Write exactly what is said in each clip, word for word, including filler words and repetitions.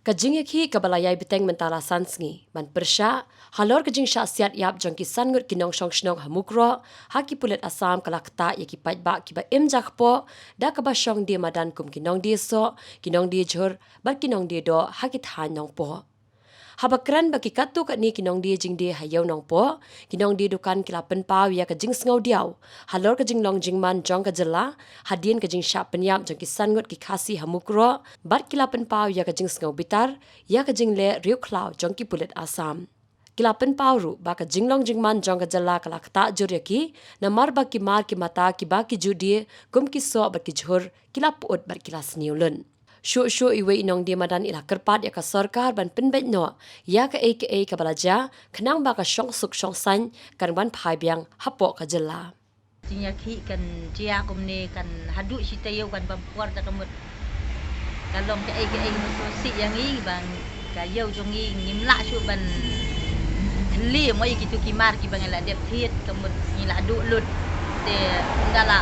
Ka jingïakhih kaba la ïai bteng mynta la san sngi ban pyrshah halor ka jingshah siat ïap jong ki san ngut ki nongshong shnong ha Mukroh ha ki pulit Assam ka la ktah ïa ki paidbah kiba im jakpoh da kaba shong die madan kum ki nongdie soh, ki nongdie jhur bad ki nongdie doh ha ki thaiñ Nongpoh. Haba kren bad ki katto katne ki nongdie jingdie ha ïew Nongpoh, ki nongdie dukan ki la pynpaw ïa ka jingsngew diaw halor ka jinglong jingman jong ka jylla hadien ka jingshah pynïap jong ki san ngut ki Khasi ha Mukroh, bad ki la pynpaw ïa ka jingsngew bitar ïa ka jingleh riewkhlaw jong ki pulit Assam. Ki la pynpaw ruh ba ka jinglong jingman jong ka jylla ka la ktah jur ïa ki namar ba ki mar ki mata kiba ki ju die kum ki soh bad ki jhur ki la pyut bad ki la sniew lut. Shuh shuh iwei i nongdie madan i la kyrpad ïa ka sorkar ban pynbeit noh ïa kaei kaei kaba la jia khnang ba ka shong suk shong saiñ kan wan phai biang hapoh ka jylla. Jingïakhih kan jia kumne kan haduh shi taïew kan bam por da ka mut ka long kaei kaei kaba sngewsih ïa ngi ba ka ïew jong ngi ngim lah shuh ban khyllie mo ïa kitu ki mar kiba ngi la dep thied ka mut ngi la duh lut. Te ynda la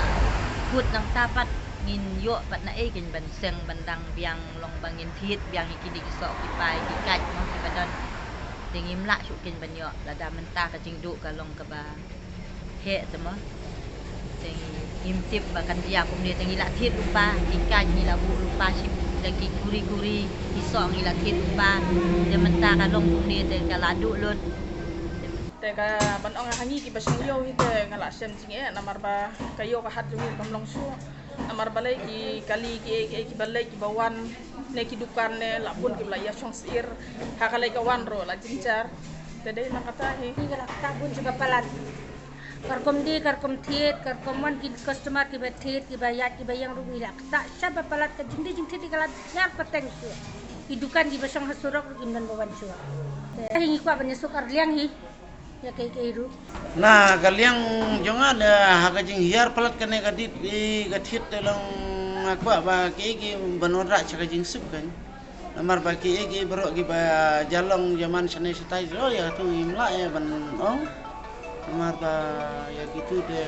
kut nangta pat ngin ïoh pat naei kein ban seng ban dang biang long ba ngin thied biang ïa kine ki soh ki pai ki kait mo kiba don. Te ngim lah shuh kein ban ïoh lada mynta ka jingduh ka long kaba heh te mo. Te ngim tip ba kan jia kumne te ngi la thied lypa ki kait ngi la buh lypa ship da ki kuri kuri ki soh ngi la thied lypa. Te mynta ka long kumne te ka la duh lut. Te ka ban ong ha ngi kiba shong ïew hi te nga la shem jingeh namar ba ka ïew ka hat jong ngi kam long shuh. Namar balei ki kali kiei kiei kiba leit kiba wan ne ki dukan ne la bun kiba la ïa shong sir ha ka leit ka wan ruh la jynjar. Te dei na kata hi. Ngi la ktah bun sha ba palat. Ka rukom die, ka rukom thied, ka rukom wan ki customer kiba thied, kiba ïaid, kiba ïeng ruh ngi la ktah sha ba palat ka jingdie jingthied ka la ñiar pateng shuh. Ki dukan kiba shong ha surok ruh kim don ba wan shuh. Te hi ngi kwah ban ïasuk arliang hi. Ïa kaei kaei ruh. Na ka liang jong nga da ha ka jinghiar palat kane ka die, eh, ka thied te long nga kwah ba kiei kiei ban wanrah sha ka jingsuk kan. Namar ba kiei kiei baroh kiba ja long ja man shane shatai ruh ïa katu ngim lah ïa ban ong. Namar ba ïa kitu te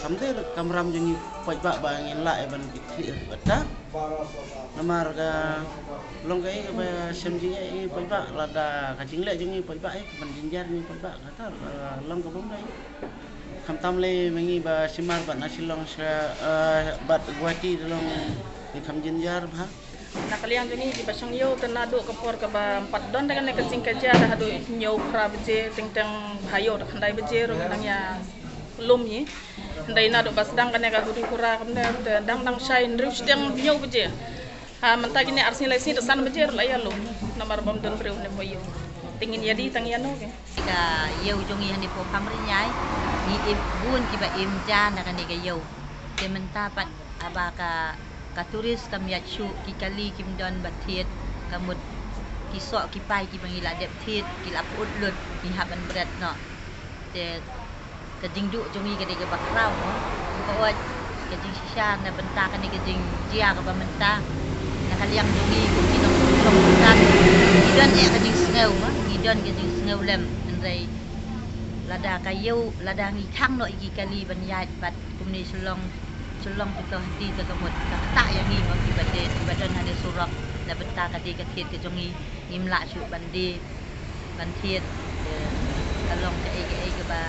kam dei kam ram jong ngi paidbah ba ngin lah ïa ban thied bad ta. Namar ka long kaei kaba shem jingeh ïa ngi paidbah lada ka jingleh jong ngi paidbah eh ban jynjar ïa ngi paidbah kata, eh, long kaba ym dei. Khamtam lei ma ngi ba shimar bad na Shillong sha, eh, bad Guwahati te long ngi kham jynjar bha. Na ka liang jong ngi kiba shong ïew te naduh ka por kaba ym pat don da kane ka jingkajia da haduh hynñiew phra baje teng teng bha ïew da khyndai baje ruh ngi dang ïa lum hi. Hynrei naduh ba sdang kane ka huri hura kumne te dang dang shai hynriew shiteng hynñiew baje. Ha mynta kine ar sngi lai sngi te san baje ruh la ïa lum namar bym don briew hane poh ïew. Te ngin ïa die tang ïa no ke. Ka ïew jong ngi hane poh Khamriñai ngi im bun kiba im ja na kane ka ïew. Te mynta pat haba ka, ka tourist kam ïaid shuh ki kali kim don ba thied ka mut ki soh ki pai kiba ngi la dep thied ki la pyut lut ngi hap ban bret noh. Te ka jingduh jong ngi ka dei kaba khraw mo. Ka ot ka jingshisha na bynta kane ka jingjia kaba mynta. Na ka liang jong ngi kum ki nongshong shnong ngi don eh ka jingsngew mo, ngi don ka jingsngew lem hynrei lada ka ïew lada ngi khang noh ïa ki kali ban ïaid bad kumne shu long, shu long tu ka hati te ka mut ka ktah ïa ngi mo kiba dei kiba don hane surok na bynta ka dei ka thied ka jong ngi ngim lah shuh ban dei ban thied, eh, ka long kaei kaei kaba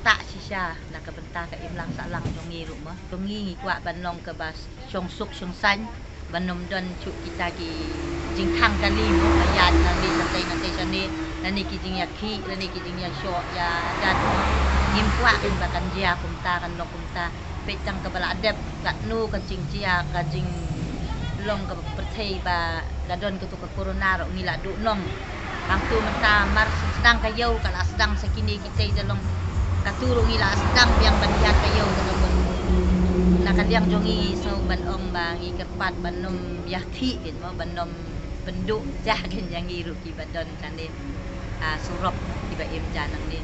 ktah shisha na ka bynta ka imlang sahlang jong ngi ruh mo. Jong ngi ngi kwah ban long kaba shong suk shong saiñ ban ym don shuh kita ki jingkhang kali mo ba ïaid na ngi shatei na tei shane lane ki jingïakhih lane ki jingïashoh ïadat mo. Ngim kwah kan ba kan jia kumta kan long kumta. Peit tang kaba la dep katno ka jingjia ka jinglong kaba pyrthei ba ka don katu ka corona ruh ngi la duh nong. Hangtu mynta mar sdang ka ïew ka la sdang sa kine kitei da long katu ruh ngi la sdang biang ban ïaid ka ïew ka long. Na ka liang jong ngi sngew ban ong ba ngi kyrpad ban ym ïakhih kin mo ban ym pynduh jah kin ïa ngi ruh kiba don kane, ah, surok kiba im ja nangne.